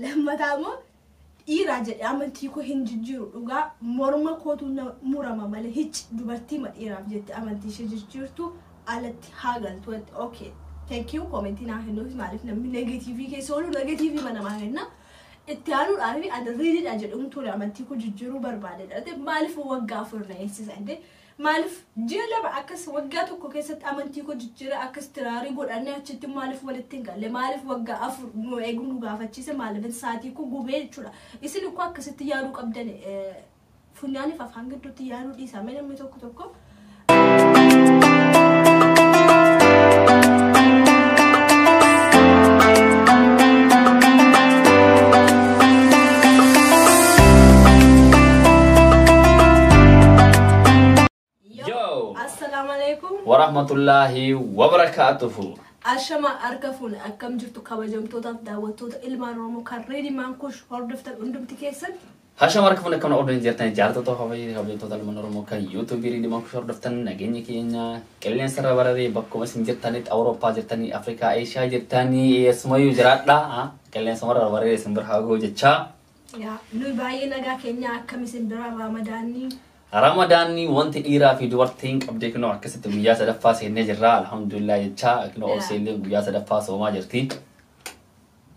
Lammataa immoo dhiiraa jedhee amantii koo hin jijjiiru dhugaa morma kootu murama malee hici dubartii ma dhiiraaf jette amantii ishee jijjiirtu alatti haa galtu jette. Okay. Thank you commentii naa kennuuf maaliif namni negative keessa oolu negative mana namaa kenna. Itti aanuudhaaf ani riididha jedhamu ture amantii koo jijjiiruu barbaadedha. Maaliif waggaa 4 na eessisa jedhee maaliif ji'a 2 akkas waggaa 1 keessatti amantii koo jijjiira akkas tiraarii godhannee achitti maaliif walitti hin galle maaliif waggaa 4 nu eeguu nu gaafachiise maaliif sa'aatii koo gubee jechuudha. Isin ukkoo akkasitti yaaduu qabdan funyaaniif afaan gidduutti yaaduu dhiisaa mee namni tokko tokko. Warahmatullahi wabarakatuhu. Ashama harka fuune akkam jirtu kabajamtootaaf daawwattoota ilmaan Oromoo kan Reedimaan Kush hordoftan hundumti keessan. Ashama harka fuune akkam hordoftan jirtan jaallattoota kabajamtoota ilmaan Oromoo kan YouTube Reedimaan Kush hordoftan nageenya keenya qilleensa irra bararee bakkuma isin jirtanitti Awurooppaa jirtanii Afrikaa Eeshiyaa jirtanii eessumayyuu jiraadha qilleensa irra bararee isin bira haa ga'u jechaa. Yaa nuyi baay'ee nagaa keenya akkam isin bira Ramadaanni. Ramadaanni wanti dhiiraa fi dubartiin qabdee kunoo akkasitti guyyaa sadaffaa seennee jirra alhamdulillah jechaa kunoo obseellee guyyaa sadaffaa soomaa jirti.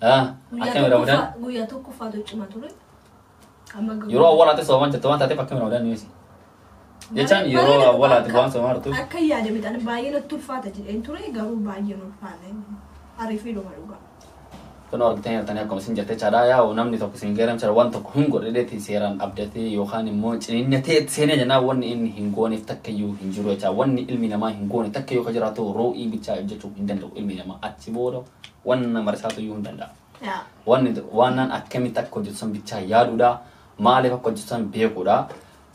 Akkami Ramadaan? Guyyaa tokkoffaatu cima ture. Yeroo awwaalaatti soomaa jirtu waan taateef akkami Ramadaan nuyi? Jechaan yeroo awwaalaatti waan soomaa jirtu. Akka yaada midhaan baay'ee natti ulfaata jedheen ture garuu baay'ee nu ulfaate. Ariifii dhuma dhugaa. Kun argitanii jirtanii akkuma isin jette jechaadha. Yaa'u namni tokko isin geeramcha waan tokko hin godhedheeti seeraan abdatee yookaan immoo ciniinnatee seenee jennaan wanni inni hin gooneef takkayyuu hin jiru jecha. Wanni ilmi namaa hin goone takkayyuu akka jiraatu ruu'ii bichaa hojjechuu hin danda'u ilmi namaa achi booda wanna marisaatu iyyuu hin danda'a. Wanni waan akkamitti akka hojjetu san bichaa yaaduudha. Maaliif akka hojjetu san beekuudha.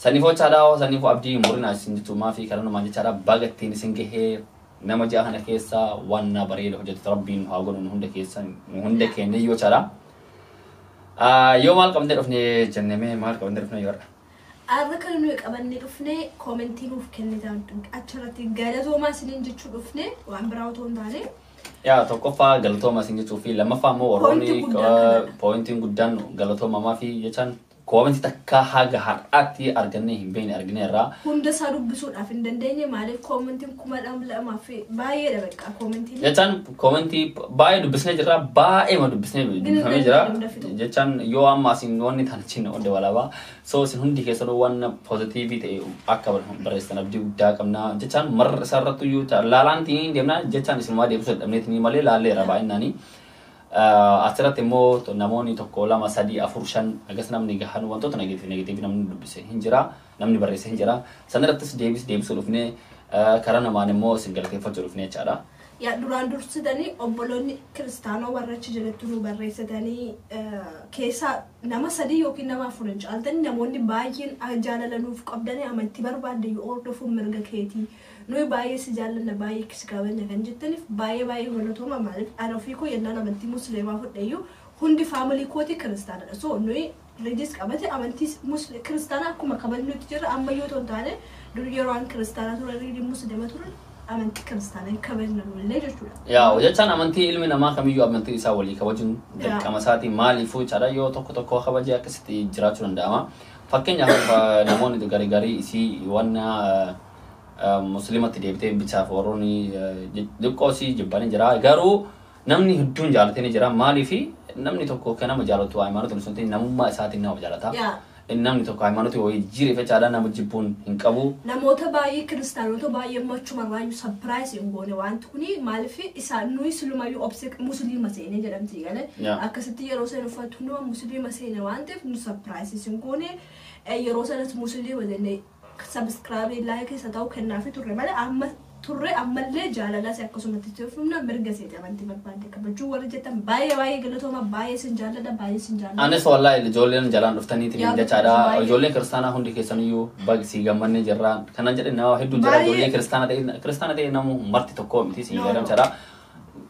Saniifoo jechaadha saniifoo abdii murinaa isin jechuumaa fi karaa jechaadha baga ittiin isin gahee nama ji'a kana keessa wanna bareeda hojjetu rabbiin haa godhu hunda keessa hunda keenya iyyuu jechaadha. Yoo maal qabannee dhufne jennee mee maal qabannee dhufne yoo har'a? Har'a kan nuyi qabannee dhufne commentii nuuf kennitan achirratti galatoomaa isiniin jechuu dhufne waan biraa otoo hin taane. Yaa tokkoffaa galatoomaa isin jechuu fi lammaffaa immoo warroonni pointiin guddaan galatoomaa fi jechaan commentii takka haga har'aatti argannee hin beekne argineerra. Hunda isaa dubbisuudhaaf hin dandeenye maaliif commentiin 2002 fi baay'eedha beekaa commentiin. Jechaan commentii baay'ee dubbisnee jirra baay'ee ma dubbisnee dubbifamee jira. Jechaan yoo amma isin wanni taanchiin onde walaabaa so isin hundi keessanuu waan pozitiivii ta'e akka barreessan abdii guddaa qabna. Jechaan marra isaarrattu iyyuu laalaantiin deemna jechaan isinumaa deebisuu dadhabneetiin malee laalleera baay'innaanii. Asirratti immoo namoonni 1 2 3 4 5 akkas namni gahan wantoota negatiivii namni dubbise hin jira namni barreesse hin jira sanarrattis deebisuu dhufnee karaa namaan immoo isin galateeffachuu dhufnee jechaadha. Yaa duraan dursitanii obboloonni kiristaanoo warra achi jalatti nu barreessitanii keessaa nama 3 yookiin nama 4 hin caaltanii namoonni baay'een jaalala nuuf qabdanii amantii barbaadde yoo hordofuun mirga keetii nuyi baay'ee si jaallanna baay'ee si kabajna kan jettaniif baay'ee baay'ee galatooma maaliif ana ofii koo yennaan amantii musliimaa fudheyyuu hundi faamilii kootii kiristaanadha. So nuyi riidis qabate amantii kiristaanaa akkuma kabajnutti jirra amma yoo ta'u taane dur yeroo an kiristaanaa ture riidii musliima ture amantii kiristaanaa kabajna nullee jechuudha. Yaa jechaan amantii ilmi namaa kamiyyuu amantii isaa walii kabajuun dirqama isaatii maaliifuu jechaadha yoo tokko tokko kabajee akkasitti jiraachuu danda'ama. Fakkeenyaaf namoonni garii garii isii wanna musliimatti deebitee bichaaf warroonni xiqqoo isii jibbanii jira. Garuu namni hedduun jaalatee ni jira. Maaliifi namni tokko kan nama jaalatu hayimaanotiin osoo hin ta'in namummaa isaatiin nama jaalata. Namni tokko hayimaanotii wayii jijjiiree jechaadha nama jibbuun hin qabu. Namoota baay'ee kiristaanota baay'ee machumarraayyuu sapiraayis hin goone wanti kuni maaliif isaan nuyi silumayyuu obse musliima seenee jedhamti galee akkasitti yeroo seen uffatu hunduma musliima seene waan ta'eef nu sapiraayis hin goone yeroo sanas musliima jennee subscribe like isa ta'u kennaafi turre malee amma turre ammallee jaalalas akkasumatti itti mirga seeti amantii barbaadde kabajuu warri jettan baay'ee baay'ee galatooma baay'ee sin jaalladha baay'ee sin jaalladha. Anis wallahi ijoolleen jalaan dhuftaniiti jechaadha. Ijoolleen kiristaanaa hundi keessaniyyuu bagsii gammannee jirra. Kanan jedhe nama hedduu jira ijoollee kiristaanaa ta'e namu marti tokko miti siin jedhamchaadha.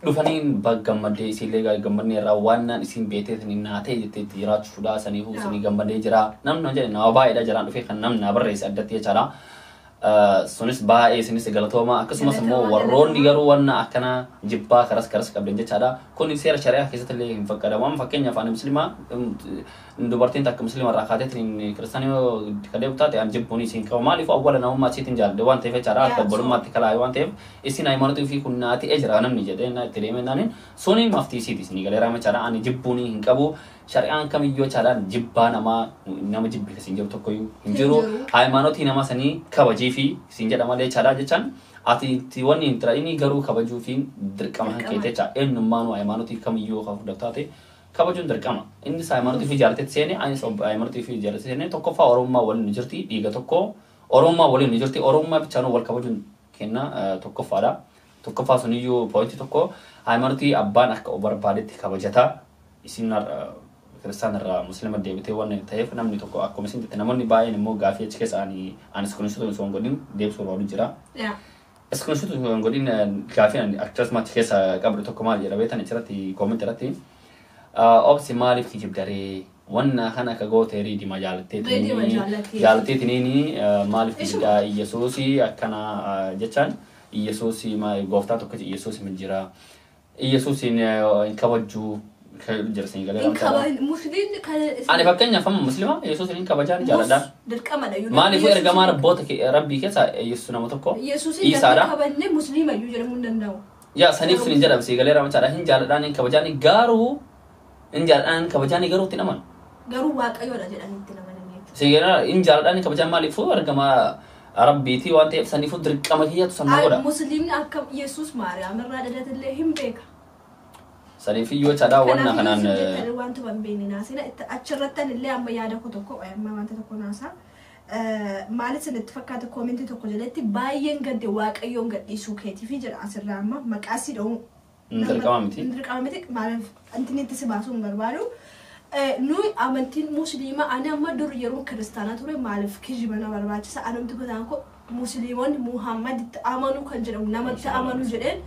Dhufaniin gammaddee isiillee gammannee irraa waan naan isin beetee naa ta'e jettee jiraachuudha saniifuu isinii gammadee jira. Namni jedhe nama baay'eedha jalaan dhufee kan namni na barreesse addatti jechaadha. Sunis baay'ee isinis galatooma. Akkasumas immoo warroonni garuu wanna akkana jibbaa karas karas qabdan jechaadha. Kun seera shari'aa keessatti illee hin fakkadamu. Amma fakkeenyaaf ani musliima, dubartiin takka muslima irraa kaateetiin kiristaanii yoo kadeemu taate, ani jibbuun isiin qaba. Maaliif? Awwala namummaa isiitiin jaalladhe waan ta'eef jechaadha. Akka obbolummaatti kalaa'e waan ta'eef, isin hayimaanotii fi kun naa ta'ee jira namni jedhee na itti deemee naaniin suni maftii isiiti isinii galeeraa jechaadha. Ani jibbuun hin qabu. Shari'aan kamiyyuu jechaadha, jibbaa namaa nama jibbi isin jiru tokkoyyuu hin jiru. Hayimaanotii nama sanii kabajii fi isin jedha malee jechaadha. Jechaan ati itti wanni hin tira'ini, garuu kabajuu fi dirqama kan keete jecha. Eenyummaanuu hayimaanotii kamiyyuu kan fudhatu taate kabajuun dirqama. Innis hayimaanotii fi jaallatetti seene, anis hayimaanotii fi jaallatetti seene. Tokkoffaa Oromummaa waliin nu jirti, dhiiga tokko Oromummaa waliin nu jirti. Oromummaa bichaanuu wal kabajuun kenna tokkoffaadha. Tokkoffaa suniyyuu pointii tokko, hayimaanotii abbaan akka barbaadetti kabajata. Isin kiristaan irraa muslima deebitee waan ta'eef, namni tokko akkuma isin jette, namoonni baay'een immoo gaafii achi keessa ani screenshot osoo hin godhin deebisuu barbaadu jira. Screenshot osoo hin godhin gaafii ani akkasuma achi keessa qabdu tokko maal jedha beektan? Achirratti comment irratti, "Obsi, maaliif kijibdaree? Wanna kana akka goote riidima jaalatteetiniini maaliif kijibdaa? Iyyasuusi akkana jechaan, Iyyasuusi gooftaa tokkichi Iyyasuusi min jira. Iyyasuusiin hin kabajjuu" jira isin galee. Musliimni kan Ani fakkeenyaaf amma muslima, Yesuus hin kabajaan jaaladha. Dirqamadha. Maaliifuu ergamaa rabboota rabbii keessa Yesuus nama tokko. Yesuus hin kabajne musliima iyyuu jedhamuu hin danda'u. Yaa, saniif sun hin jedhamu si galee ramachaadha. Hin jaaladhaan, hin kabajaan, garuu hin jaaladhaan, hin kabajaan, garuu itti amanu. Garuu waaqayyoodha jedhanii itti amanan jechuudha. Si galee, hin jaaladhaan, hin kabajaan, maaliifuu ergamaa rabbiitii waan ta'eef, saniifuu dirqama kiyyatu san godha. Musliimni akka Yesuus Maariyaam irraa dhalatallee hin beeka. Saniifiyyuu jechaadha wanna kanaan. Wanta hin beekne naasina achirrattan illee amma yaada koo tokko, amma wanta tokko naasaa. Maal isinitti fakkaata? Commentii tokko jalatti "Baay'een gadde waaqayyoon gadhiisuu keetiifi" jedha asirraa. Amma maqaa si dha'uu. Dirqama miti. Dirqama miti, maaliif intinitti si baasuu hin barbaadu. Nuyi amantiin musliimaa, ani amma dur yeroo kiristaanaa ture maaliif kijiba na barbaachisa? Anumti mataan koo musliimonni Muhammaditti amanuu kan jedhamu namatti amanuu jedheen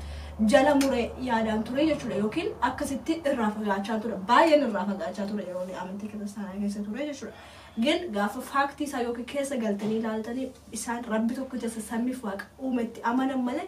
jala muree yaadaan ture jechuudha, yookiin akkasitti irraa fagaachaa ture, baay'een irraa fagaachaa ture yeroo inni amantii kiristaanaa keessa ture jechuudha. Gin gaafa factii isaa yookiin keessa galtanii ilaaltanii, isaan rabbi tokko jasa samiif waaqa uumetti amanan malee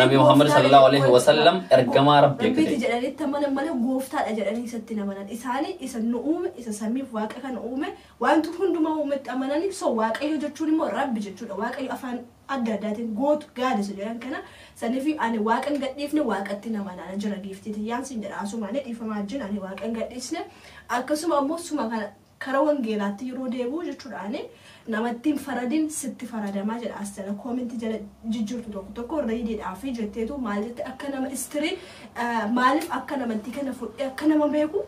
Nabi Muhammad sallallahu alaihi wasallam ergamaa rabbii akka rabbiiti ta'e. jedhanitti amanan malee gooftaadha jedhanii isatti hin amanan. Isaanii isa nu uume, isa samiif waaqa kana uume, wanti hundumaa uumetti amananii. So waaqayyo jechuun immoo rabbi jechuudha. Waaqayyo afaan adda addaatiin gootu gaadisa jedhan kana. Saniif ani waaqa hin gadhiifne, waaqatti hin amanaa jira. Giiftii tiyyaan sin jedha, asumaanii dhiifamaa wajjin, ani waaqa hin gadhiisne. Akkasuma ammoo suma kana kara wangeelaatti yeroo deebi'u jechuudha, ani "Namatti hin faradin, sitti faradamaa" jedha. As jala commentii jala jijjiirtu tokko tokko reediidhaa fi jetteetu maal jette, akka nama istirii maaliif akka namantii kana fudhee akka nama beeku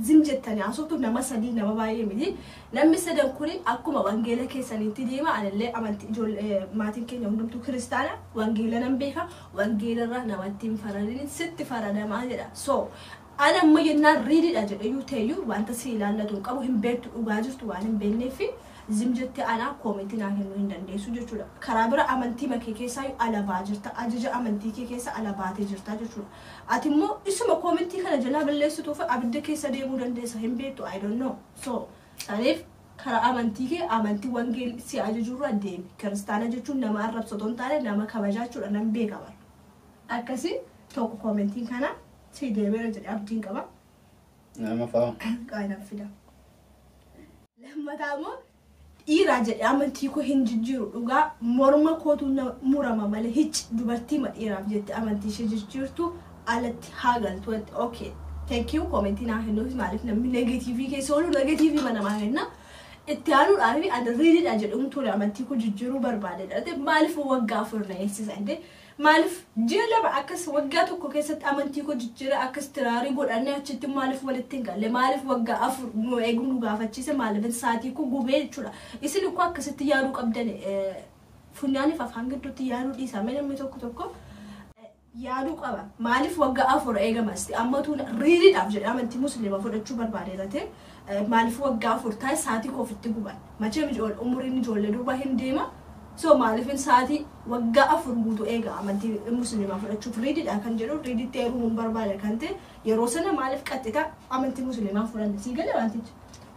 zim jettanii haasoftu. Nama sadii, nama baay'ee miti. Namni sadan kun akkuma wangeela keessaniitti deema. Anillee amantii ijoollee, maatiin keenya hundumtuu kiristaana, wangeela nan beeka. Wangeelarraa "Namatti hin faradin, sitti faradamaa" jedha. So ana amma jennaan riididha jedheyyuu ta'eyyuu wanta si ilaallatu hin qabu, hin beektu, dhugaa jirtu waan hin beekneef zim jettee anaa commentii naa kennuu hin dandeessu jechuudha. Karaa bira amantii makee keessaa alabaa jirta, ajaja amantii kee keessa alabaatee jirta jechuudha. Ati immoo isuma commentii kana jalaa balleessituuf abidda keessa deemuu dandeessa, hin beektu, I don't know. So saniif karaa amantii kee, amantii wangeelli si ajajurra deemi. Kiristaana jechuun nama arrabsatoo hin taane, nama kabajaa jechuudha, nan beeka bara. Akkasii tokko commentiin kana si deebiira jedhee abdiin qaba. Nama fa'aa. Qaayinaan fida. Lammataa immoo "Dhiiraa jedhee amantii koo hin jijjiiru, dhugaa morma kootu na murama malee hic, dubartii ma dhiiraaf jette amantii ishee jijjiirtu alatti haa galtu" jette. Okay. Thank you, commentii naa kennuuf. Maaliif namni negative keessa oolu negative mana namaa kenna. Itti aanuudhaaf ani riididha jedhuun ture, amantii koo jijjiiruu barbaade. Maaliif waggaa 4 na eegsisa? Maaliif ji'a 2 akkas waggaa tokko keessatti amantii koo jijjiira, akkas tiraarii godhannee achitti maaliif walitti hin galle? Maaliif waggaa 4 nu eeguu nu gaafachiise? Maaliif saatii koo gubee jechuudha. Isin ukkoo akkasitti yaaduu qabdan, funyaaniif afaan gidduutti yaaduu dhiisame, namni tokko tokko yaaduu qaba. Maaliif waggaa 4 eegamasti? Ammatu riiriidhaaf jedhee amantii musliima fudhachuu barbaadeera ta'e, maaliif waggaa 4 taa'e saatii koo ofitti guban? Machee umuriin ijoollee durbaa hin deema. So maaliifin saatii waggaa 4 guutuu eega amantii musliimaa fudhachuuf? Riididha kan jedhu, riiditti heerumuun barbaada kan ta'e, yeroo sana maaliif qaxxita amantii musliimaa fudhanne? Sii galee wantichi?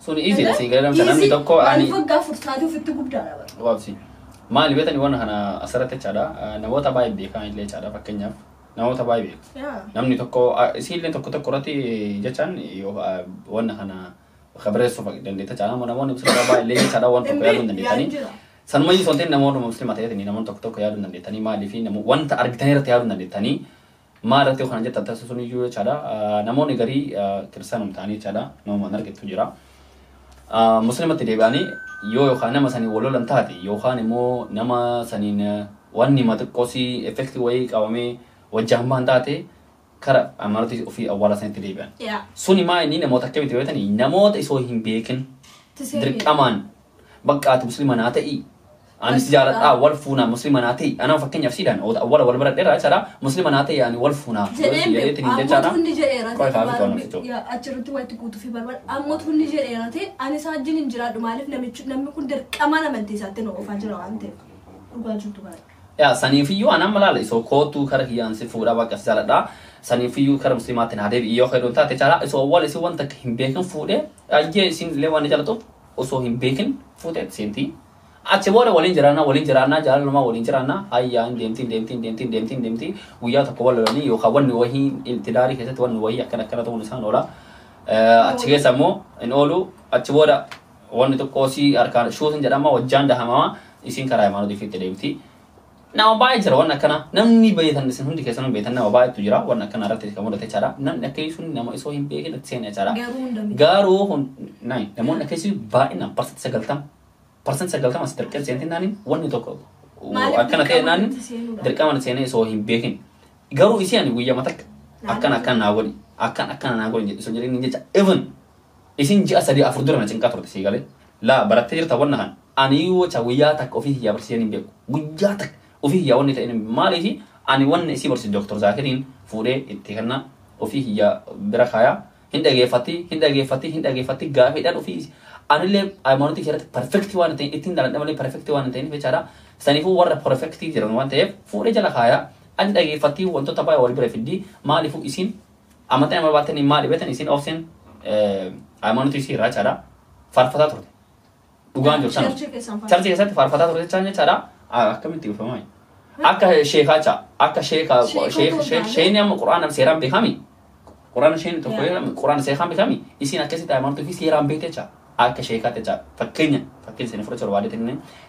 Sun easy dha, sii galee, namni tokko ani Maaliif waggaa 4 saatii ofitti gubdaadha bara? Waabsi. Maali beetani waan kana asirratti jechaadha. Namoota baay'ee beekan illee jechaadha fakkeenyaaf. Namoota baay'ee beeku. Namni tokko isiillee tokko tokko irratti jechaan waan kana kabareessuuf dandeetta jechaadha. Namoonni musliima baay'ee jechaadha waan tokko yaaduu hin dandeettanii. Sanumayyuu osoo hin ta'in namoonni musliima ta'eetanii namoonni tokko tokko yaaduu hin dandeettanii maaliif wanta argitanii irratti yaaduu hin dandeettanii maal irratti kana jettan taasisuun iyyuu jechaadha. Namoonni garii kiristaanuma ta'anii jechaadha. Nama argattu jira. Musliimatti deebi'anii yoo yookaan nama sanii wal lolan taate yookaan immoo nama saniin wanni xiqqoosii effektii wayii qabamee wajjaan ba'an taate kara amantii ofii awwaala sanitti deebi'an. Suni maa inni namoota akkamitti beektanii namoota isoo hin beekin dirqamaan bakka ati musliima naa ta'i ani si jaaladhaa wal fuunaa musliima naa ta'i anaa fakkeenyaaf siidhaan awwaala wal bira dheeraa jechaadha musliima naa ta'i ani wal fuunaa jedheen beeku ammoo hundi jedheera achirratti walitti guutuu fi barbaada ammoo hundi jedheera ta'e ani isaa wajjin hin jiraadhu maaliif namni kun dirqamaan amantii isaatti nu oofaa jira waan ta'eef dhugaa jirtu baay'ee. Yaa saniifiyyuu anaan malaala isoo kootuu kara kiyyaan si fuudhaa bakka si jaaladhaa saniifiyyuu kara musliimaatti naa deebi'i yoo hedduun taate jechaadha isoo awwaala isii wanta hin beekin fuudhee ayyee isin illee waan jaalatuuf osoo hin beekin fuudhee seentii. Achi booda waliin jiraannaa jaalalumaa waliin jiraannaa hayyaa hin deemtiin guyyaa tokko wal lolanii yookaan wanni wayii tidaarii keessatti wanni wayii akkana akkana ta'uun isaan oola. Achi keessa immoo hin oolu achi booda wanni xiqqoosii harkaan shuutin jedhama wajjaan dahamama isiin karaa hayimaanotii itti deemti. Nama baay'ee jira waan akkana namni beektan isin hundi keessanuu beektan nama baay'eetu jira waan akkana irratti kan mudate jechaadha. Namni akkasii sun nama isoo hin beekin itti seena jechaadha. Garuu namoonni akkasii baay'inaan 90% 90% as dirqama seentiin naaniin wanni tokko akkana ta'e naaniin dirqama seenee osoo hin beekin. Garuu isii ani guyyaa takka akkana akkana naa godhi akkana akkana naa godhi jedhu jedhanii jecha even isin ji'a 3-4 dura na cinqaa turte sii galee laa barattee jirta wanna kan ani yoo guyyaa takka ofii hiyyaa barsiisan hin beeku guyyaa takka ofii hiyyaa wanni ta'e maaliif ani wanni isii barsiisu Dr. Zaakiriin fuudhee itti kenna ofii hiyyaa bira kaayaa hin dhageeffatti gaafiidhaan ofii anillee hayimaanotii irratti perfektii waan ta'eef ittiin daladha malee perfektii waan ta'eef jechaadha. Saniifuu warra perfektii jiran waan ta'eef fuudhee jala kaayaa ani dhageeffatti wantoota baay'ee wal bira fiddi maaliifuu isin amantaa nama baatanii maali beektan isin obseen hayimaanotii isii irraa jechaadha faarfataa turte. Dhugaan jiru sana. Charchii keessatti faarfataa turte jechaadha. Akkamitti dhufamaa? Akka sheekaa jecha akka sheekaa sheekni amma quraana seeraan beekami. Quraana sheekni tokko quraana seeraan beekami isin akkasitti hayimaanotii fi seeraan beekte jecha. Akka sheekaatti jecha fakkeenya isin fudhachuu barbaadde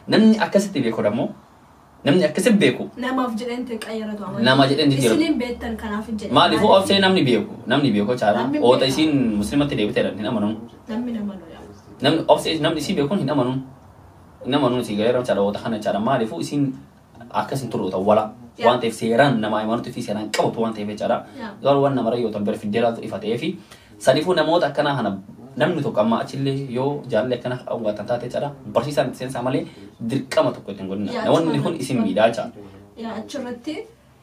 namni akkasitti beeku dammoo namni akkasitti beeku. Namaaf jedheen qayyaratu amantii. Nama jedheen jijjiiratu. Isiniin beektan kanaaf hin jedhe. Maaliifuu obsee namni beeku jechaadha. Oota isiin musliimatti deebiteedha hin amanuun. Namni nama lola. Namni obsee namni isii beekuun hin amanuun. Hin amanuun isii galeera jechaadha oota kana jechaadha maaliifuu isiin akkas hin turre wala waan ta'eef seeraan nama hayimaanotii fi seeraan qabatu waan ta'eef jechaadha. Garuu waan namarra yoo ta'an bira fiddee laatu ifa ta'eefi saniifuu namoota akkanaa kana namni tokko amma achillee yoo jaalalli akkana hawwatan taate jechaadha barsiisaan itti seensaa malee dirqama tokko ittiin godhina. Namoonni kun isin miidhaa jecha. Achirratti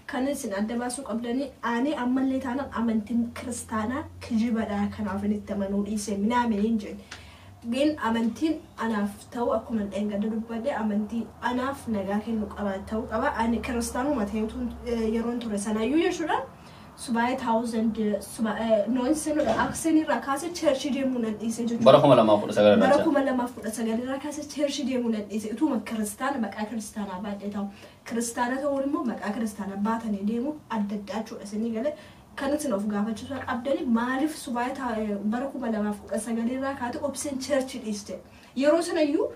kan isin adda baasuu qabdanii ani ammallee taanaan amantiin kiristaanaa kijibadha kanaaf itti amanuu dhiise minaamini hin jenne. Gin amantiin anaaf ta'u akkuma dheengadda dubbadhe amantii anaaf nagaa kennu qaba ta'uu qaba. Ani kiristaanuma ta'etu yeroon ture sanayyuu jechuudha. Subaayee thousand noonsin aksen irraa kaase cheerchii deemuu nan dhiise jechuudha. Bara 2019 irraa. Bara 2019 irraa kaase cheerchii deemuu nan dhiise. Utuma kiristaana maqaa kiristaanaa baadhee ta'u. Kiristaana ta'uun immoo maqaa kiristaanaa baatanii deemu adda addaa jechuudha. Isinii galee kan isin of gaafachuu qabdanii maaliif subaayee bara 2019 irraa kaate obseen cheerchii dhiiste. Yeroo sanayyuu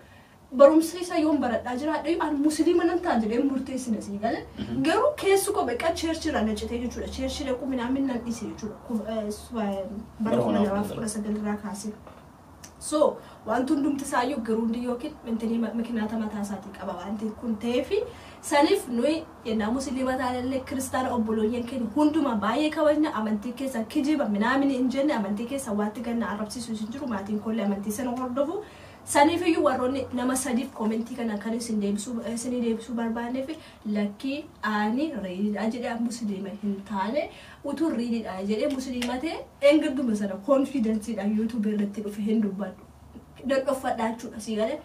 barumsa isaa yoon baradhaa jiraadhe ani musliima nan ta'a jedhee murteessine sii galee garuu keessu koo beekaa cheerchii irraa na citee jechuudha. Cheerchii dhaquu minaamin nan dhiise jechuudha. Bara 2019 irraa kaasee. So wanti hundumti isaayyuu giruundi yookiin intinii makinaata mataa isaatii qaba wanti kun ta'eefi saniif nuyi yennaa musliima taanellee kiristaana obbolooyyan keenya hundumaa baay'ee kabajna amantii keessa kijiba minaamin hin jenne amantii keessa wanti ganna arrabsiisu hin jiru maatiin koollee amantii sana hordofu. Saniifiyyuu warroonni nama sadiif koomentii kana kan isin deebisuu barbaanneef lakkii ani riidha jedhee musliima hin taane utuu riidha jedhee musliima ta'e eengidduma sana koonfidensiidhaan yuutuubii irratti dhufe hin dubbadhu. Nan dhoffadha jechuudha sii galee.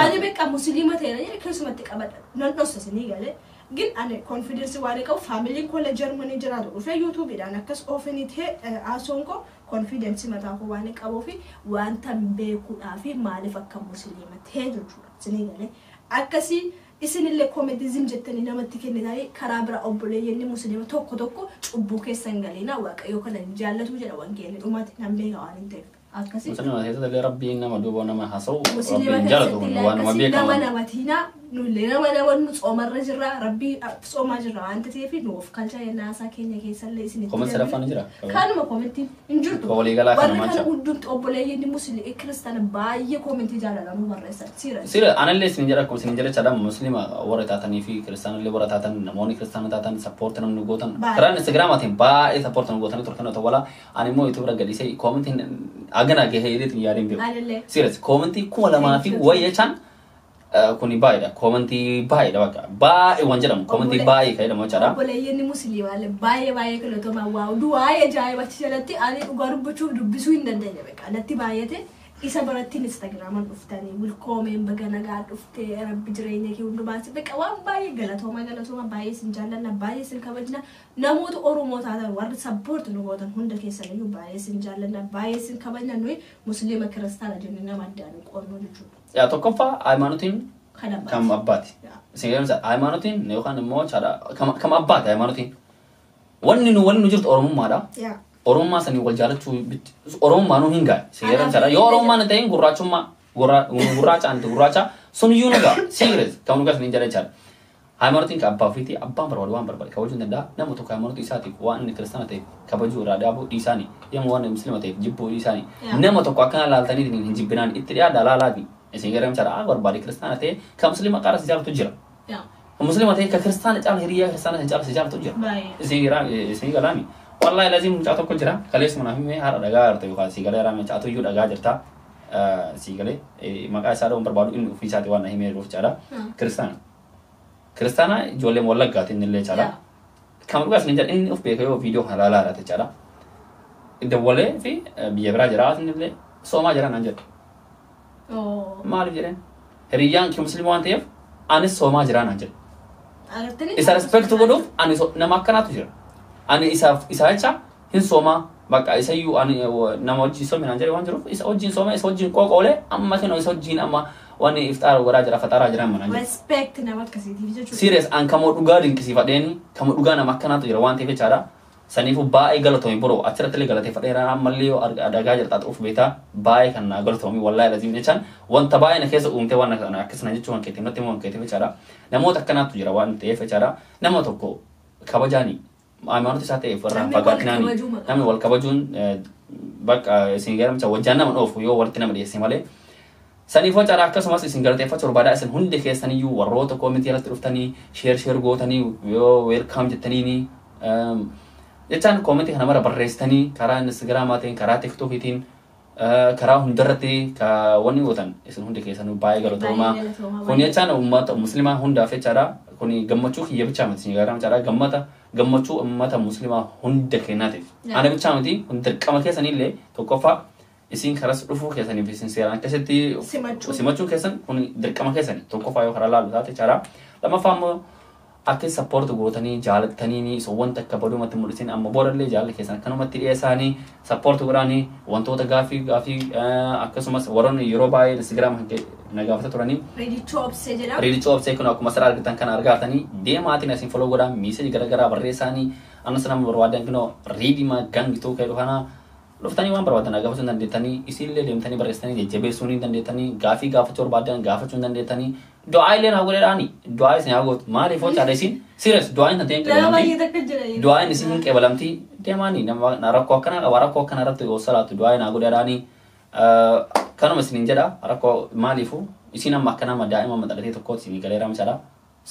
Ani beekaa musliima ta'eera jedhee keessumatti qabadha. Nan dhossa sinii galee. Gin ani koonfidensii waan qabu faamiliin koollee Jarmanii jiraatu dhufee yuutuubiidhaan akkas oofanii ta'e haasoon koo koonfidensii mataa koo waan qabuu fi wanta beekuudhaa fi maaliif akka musliima ta'e jechuudha. Sinii galee akkasii Isinillee koomentii zim jettanii namatti kennitanii karaa bira obboleeyyanni musliima tokko tokko cubbuu keessa hin galiina waaqayyoo kana hin jaallatu jedha wangeelli dhumati nan beeka waan hin ta'eef. Akkasii. Muslima keessatti illee rabbiin nama duuba nama haasa'u Musliima rabbiin jaalatu keessatti kun illee waan nama akkasii nama beekamu. namatiina nullee nama nama nu tsoomarra jirra rabbii tsoomaa jirra waan ta'eef nu of kalcha yennaa keenya keessallee isinitti Koomentii sadaffaan ni jira? Kanuma koomentiin hin jirtu. Waliigalaa kana Warri maal kana jedha? hundumti obboleeyyanni musliima kiristaana baay'ee koomentii jaalalamu barreessan siira. Sira anallee isin jedha akkuma isin jedha jechaadha muslima warra taatanii fi kiristaanallee warra taatan namoonni kiristaana taatan sappoorti namni gootan Baay'ee. karaa instagiraamaatiin baay'ee sappoorti nu gootanii turtan otoo walaa ani immoo yuutuubira gadhiisee koomentiin agana gahee jedheetiin yaadeen beeku. Anallee. Serious koomentii 2000 fi wayii jechaan kuni baay'eedha koomentii baay'eedha bakka baay'ee waan jedhamu koomentii baay'ee kan jedhamu jechaadha. Obboleeyyanni musliimaallee baay'ee baay'ee galatooma waa du'aa ajaa'ibachi jalatti ani dhugaa dubbachuuf dubbisuu hin dandeenye beekaa natti baay'ate isa biratti instagraaman dhuftanii wilkoomeen baga nagaa dhuftee rabbi jireenya kee hundumaas beekaa waan baay'ee galatooma galatooma baay'ee isin jaallanna baay'ee isin kabajna namoota Oromoo taatan warri sappoorti nu gootan hunda keessaniyyuu baay'ee isin jaallanna baay'ee isin kabajna nuyi musliima kiristaana jennee nama addaan hin qoodnu jechuudha. Yaa tokkoffaa hayimaanotiin Kan abbaati. kan abbaati. Yaa. Isin jedhamsa hayimaanotiin yookaan immoo jechaadha kam abbaati hayimaanotiin. Wanni nu wanni nu jirtu Oromummaadha. Yaa. Oromummaa sanii wal jaalachuu Oromummaa nu hin gahe. Isin jedhamsa yoo Oromummaan hin ta'in gurraachummaa gurraacha anti gurraacha sun iyyuu nu gaha. Serious kan nu gaha isin jedha jechaadha. Hayimaanotiin kan abbaa ofiiti abbaan barbaadu waan barbaade kabajuu hin danda'a. Nama tokko hayimaanotii isaatiif waan inni kiristaana ta'eef kabajuu irraa dhaabuu dhiisaani. Yommuu waan inni muslima ta'eef jibbuu dhiisaani. Yaa. Nama tokko akkana laaltanii hin jibbinaan itti dhiyaadha laalaati. Isin jedhamsa haa barbaade kiristaana ta'e kan muslima qaara si jaalatu jira. Yaa. Kan muslima ta'e kan kiristaana caala hiriyaa kiristaana sin caala si jaalatu jira. Baay'ee. Isin gira isin galaami. Wallahi lazim mucaa tokko jira. Kaleessuma naaf himee haadha dhagaa jirta yookaan si galee raame mucaatu iyyuu dhagaa jirta. Si galee maqaa isaa dha'uun barbaadu inni ofii isaati waan na himee jiruuf jechaadha. Kiristaana. Kiristaana ijoollee wallaggaati inni illee jechaadha. Yaa. Kan dhugaa isin jedha inni of beeka yoo viidiyoo kana ilaalaa jiraate jechaadha. Dawwalee fi biyya biraa jira inni illee soomaa jira naan jedha. Oo. Maaliif jedheen? Hiriyyaan kee musliima waan ta'eef anis soomaa jira naan jedha. Agartanii? Isa respect godhuuf ani nama akkanaatu jira. Ani isaaf isa jecha hin soomaa bakka isa iyyuu ani nama wajjin soome naan jedhe waan jiruuf isa wajjin soome isa wajjin qooqoolee amma kennu isa wajjin amma waan ifxaara godhaa jira faxaaraa jira amma naan jedhe. Respect nama akkasiitiif jechuudha. Serious an kamoo dhugaa dinqisiifadheeni kamoo dhugaa nama akkanaatu jira waan ta'eef jechaadha. Saniifuu baay'ee galatoomi boroo achirratti illee galateeffadheera ammallee yoo dhagaa jirta of beektaa baay'ee kan naa galatoomi wallaahi laziim jechaan wanta baay'ee na keessa uumte waan akkasana jechuun waan keetiif natti himu waan keetiif jechaadha. Namoota akkanaatu jira waan ta'eef jechaadha. Nama tokko kabajaani hayimaanotii isaa ta'eef irraa Namni wal fagaatinaani kabajuu maqaa. namni wal kabajuun bakka isin garamcha wajjaan nama dhoofu yoo walitti nama dhiyeesse malee. Saniif jechaadha akkasumas isin galateeffachuu barbaadaa isin hundi keessaniyyuu warroota koomitii irratti dhuftanii sheer sheer gootanii yoo weelkaam jettaniini jechaan koomitii kana mara barreessitanii karaa instagiraamaatiin karaa tiktookiitiin karaa hundarratti wanni gootan isin hundi keessanuu baay'ee galatoomaa. Baay'ee galatoomaa, Kun jechaan uummata musliimaa hundaaf jechaadha. Kun gammachuu kiyya bichaa miti isin gargaara jechaadha. Gammata gammachuu uummata musliimaa hunda kennaatiif. Yaa. Ana bichaa miti kun dirqama keessanillee tokkoffaa isin karas dhufuu keessaniif isin seeraan akkasitti Simachuu. simachuun keessan kun dirqama keessani tokkoffaa yoo karaa laalu taate jechaadha. Lammaffaa immoo akka sappoorti gootanii jaalattanii isa wanta akka badumatti mul'isin amma boodallee jaalala keessan akkanumatti dhiyeessaanii sappoorti godhaanii wantoota gaafii gaafii akkasumas warroonni yeroo baay'ee instagiraam na gaafata turanii Reedichoo Obsee jedhama. Riidichoo Obsee kun akkuma asirraa argitan kana argaatanii deemaatiin asiin follow godhaa miiseji garaagaraa barreessaanii anas nama barbaadan kunoo riidima gangituu ka'e dhufana dhuftanii waan barbaadan gaafachuu hin dandeettanii isiillee deemtanii barreessanii jajjabeessuu ni dandeettanii gaafii gaafachuu barbaadan gaafachuu hin dandeettanii du'aa illee naa godheedhaani du'aa isin haa gootu maaliif hoo caala isin serious du'aa hin ta'in Nama qeebalamti baay'ee takka jira. du'aan isin hin qeebalamti deemaanii nama rakkoo akkanaa qaba rakkoo akkanaa irratti yoo salaatu du'aa naa godheedhaani kanuma isinin jedha rakkoo maaliifu isin amma akka nama daa'ima maxxanatee tokkooti isinii galeera misaadha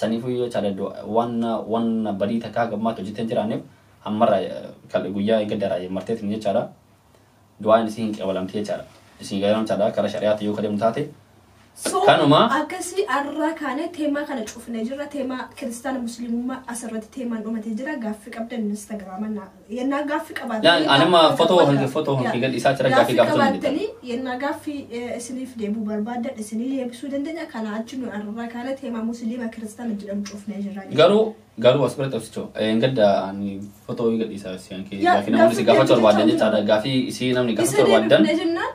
saniifuu yoo caala waan badii takkaa gammaatti hojjettee hin jiraanneef ammarra guyyaa gaddaraa marteetiin jechaadha du'aan isin hin qeebalamti jechaadha isin galeera misaadha karaa shari'aatti yoo kadeemu taate So, Kanuma. Akkasii har'a kaane teemaa kana cufnee jirra. Teemaa kiristaana musliimummaa asirratti teemaan dhumatee jira. Gaaffii qabdan instagiraama yennaa gaaffii qabaatanii. Yaa, ani amma fotoo hanqii gad isaa jira, gaaffii gaafachuu hin qabaatanii yennaa gaaffii isiniif deebuu barbaadan isinii deebisuu dandeenya. Kana achi nu har'a kaane teemaa musliima kiristaana jedhamu cufnee jirra. Garuu as biratti obsichoo gadda ani fotoo gadhiisaa si hanqii Yaa, gaaffii namoonni si gaaffii gaafachuu barbaadan deebisuu jechaadha gaaffii isii namni Isa gaafachuu barbaadan deebifnee jennaan.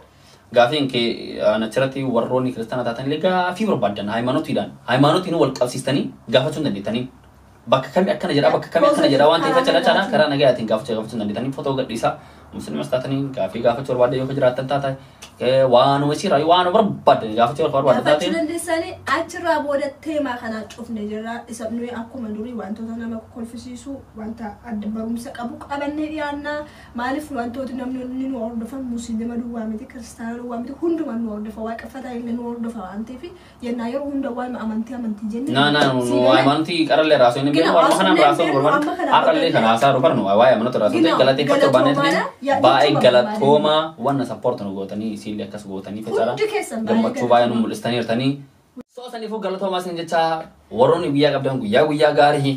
Gaafiin kee achirratti warroonni kiristaanaa taatan illee gaafii barbaadan haaymaanotiidhaan haaymaanotiin wal qabsiistanii gaafachuu hin dandeettanii. Bakka kamii akkana jedha, bakka kamii akkana jedha waan ta'eef jecha karaa nagayaatiin gaafachuu hin dandeettanii. Footoo gadhiisaa musliimas taatanii gaafii gaafachuu barbaadan yoo jiraattan taata waanuma isiirraa waan barbaadan gaafachuu barbaadan Gaafachuu taate. dandeessanii. Achirraa booda teemaa kanaa cufne jirra. Isa nuyi akkuma durii wantoota nama kolfisiisu, wanta adda barumsa qabu qabannee dhiyaannaa. Maaliif wantooti namni nu hordofan musliima duwwaa miti, kiristaana duwwaa miti, hunduma nu hordofa, waaqeffataa illee nu hordofa waan ta'eef yennaa yeroo hunda waan amantii amantii jenne. Na na nu haaymaanotii qarallee raasoo inni beeku warra kanaan raasoo barbaadu har'allee kana haasaa barnu waa'ee amantoota raasoo ta'e galateeffachuu barbaanne. Baay'ee galatoomaa, wanna support nu gootanii isiillee akkas gootanii fecaadha. Hundi keessan baay'ee Gammachuu baay'ee nu mul'istaniirtanii. Soo saniifuu galatoomaa isin jecha. Warroonni guyyaa qabdan guyyaa guyyaa gaarii.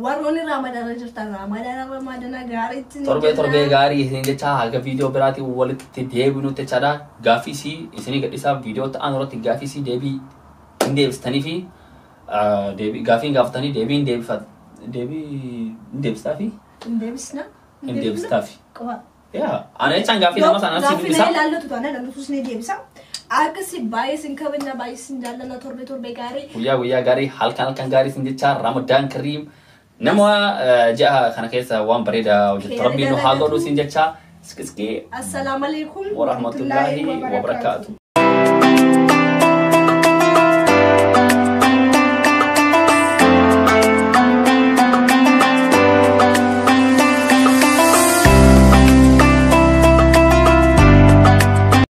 Warroonni raamadaana jirtan raamadaana raamaadana gaariitti. Torbee torbee gaarii isin jecha. Haga viidiyoo biraatiin walitti deebinutti jechaadha. Gaaffii isii isinii gadhiisaa, viidiyoo ta'an irratti gaaffii isii deebii hin deebistanii fi deebii gaaffii hin gaafatanii deebii hin deebifat deebii hin deebistaa fi Hin deebisna. hin deebistaa fi. Qofa. Yaa ana jechaan gaaffii nama sanaa si Gaaffii dubbisa. na ilaallatu taanaan ilaallatu ni deebisa. Akkasi baay'ee isin kabajna, baay'ee isin jaallanna, torbee torbee gaarii. Guyyaa guyyaa gaarii, halkan halkan gaarii isin jecha. Ramadaan kariim. Nama ji'a kana keessa waan bareedaa hojjetu rabbiin nu haa godhu isin jecha. Iskiskii. Assalaamu alaikum warahmatullaahi wabarakaatu.